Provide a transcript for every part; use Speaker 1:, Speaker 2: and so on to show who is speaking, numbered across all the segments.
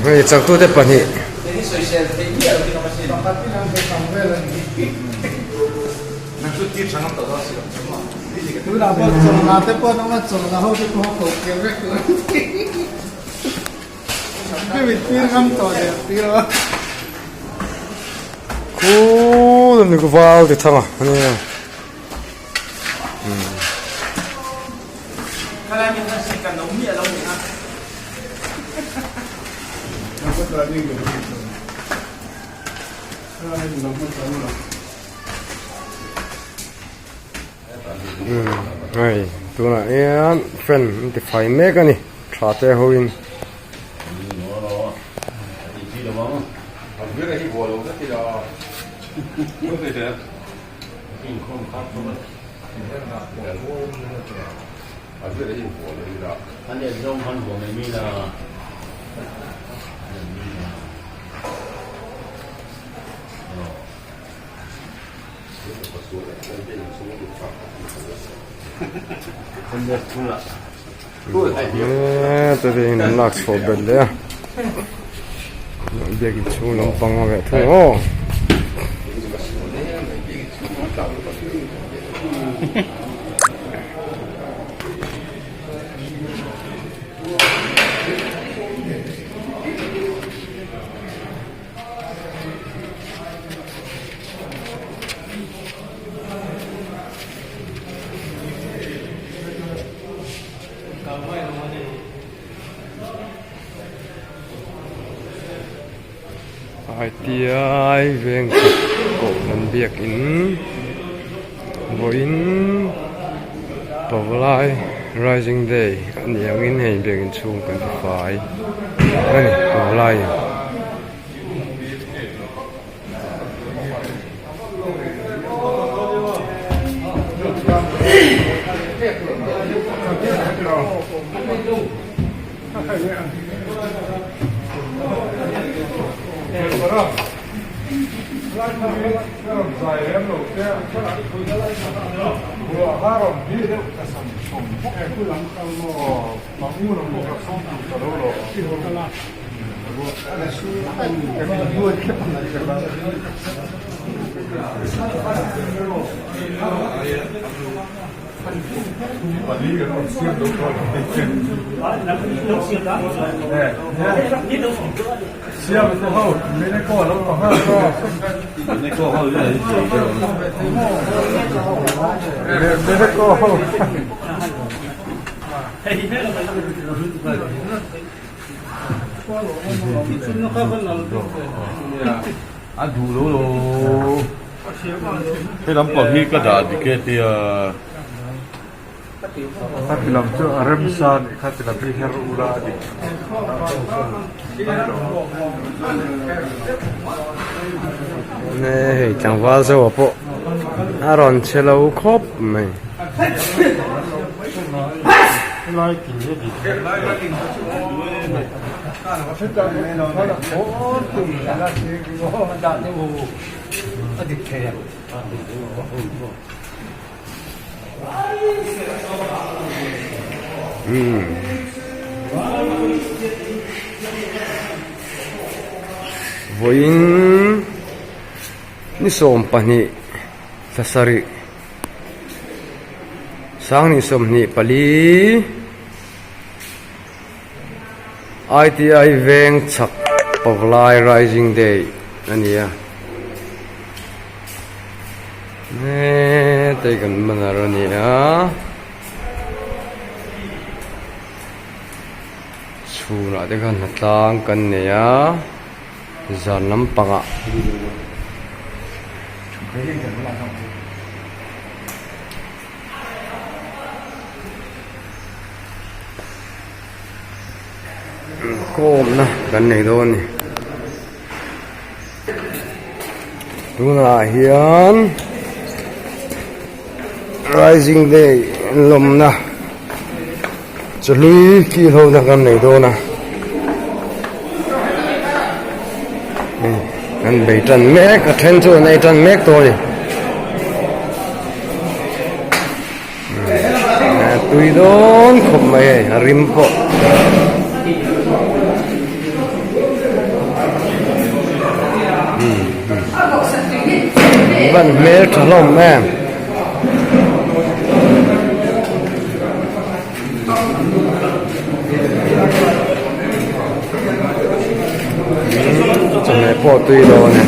Speaker 1: Hei changtute pahnih. Khu ni ku val ti thanga ania. Hei tunah hian fan an ti fai mek a ni tha te ho in. Eee an lak chhuah belh leh a biakin chhung lampang a veh thung aw. ITI veng khat kohhran biakin vawiin Pavalai Rising Day a nih angin hei biakin chhung kan ti fai a ni Pavalai in.
Speaker 2: A duh lo lo. He lampang hi ka dah dik e tia.
Speaker 3: A ti lam chu a remsa a nih kha ti lam hi her ula a ni.
Speaker 1: Ne hei tlangval zo ah pawh a rawn che lo khawp mai. Vawiin ni 20 thla sarih Sangni 24 ITI veng chhak Pavlai Rising Day a ni a hetlai kan banner a ni a chhunah te khan hnatlang kan nei a zan lampangah. Kawmna kan nei dawn a ni tunah hian rising day lawmna chawhlui kil ho na kan nei dawn a an bei tan mek a then chu an ei tan mek tawh a ni. Tui dawn khawp mai hei a rim pawh. Van hmel tha hlawm em. Chawhmeh pawh tui dawn e.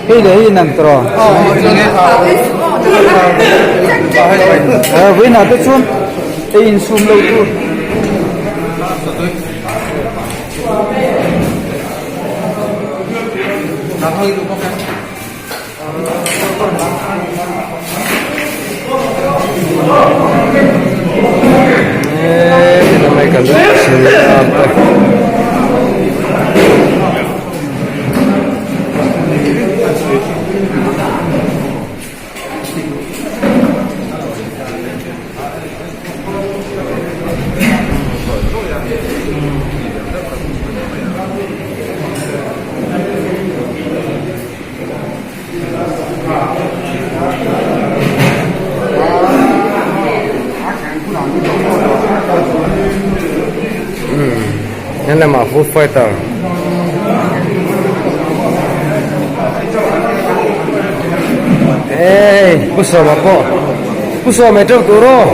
Speaker 4: Hei leh hi inang tawh. Vawiinah te chuan ei insum lo tur.
Speaker 1: Helamah food fighter Ê, pu sawma pawh pu sawma teuh tur aw.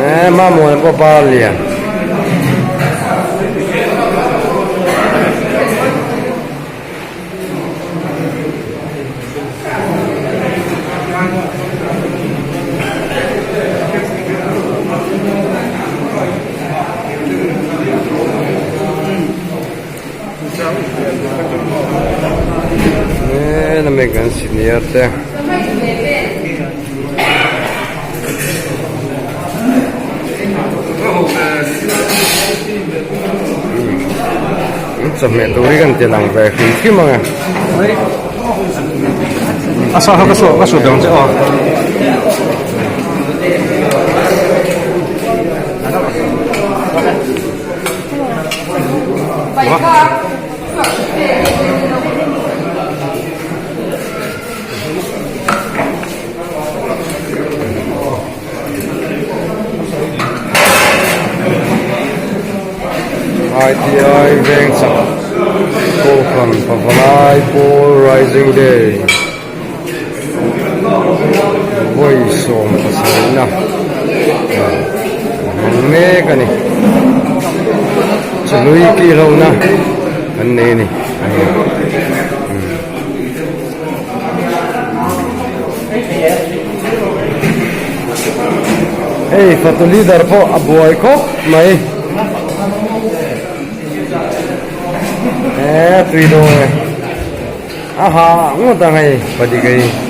Speaker 1: Ê, mamawh pawh bar lian. Ê, na mei kan senior te. Chawhmeh tur hi kan ti lang ve hrim hrim ang e.
Speaker 3: A sa ka su ka su dang che aw.
Speaker 1: ITI veng chak Kohhran Pavalai Pawl Rising Day vawi 17 na hmang mek a ni chului kihlohna an nei a ni. Hei fatu leader pawh a buai khawp mai e tui dawn e a ha ngawt ang hei padik hei.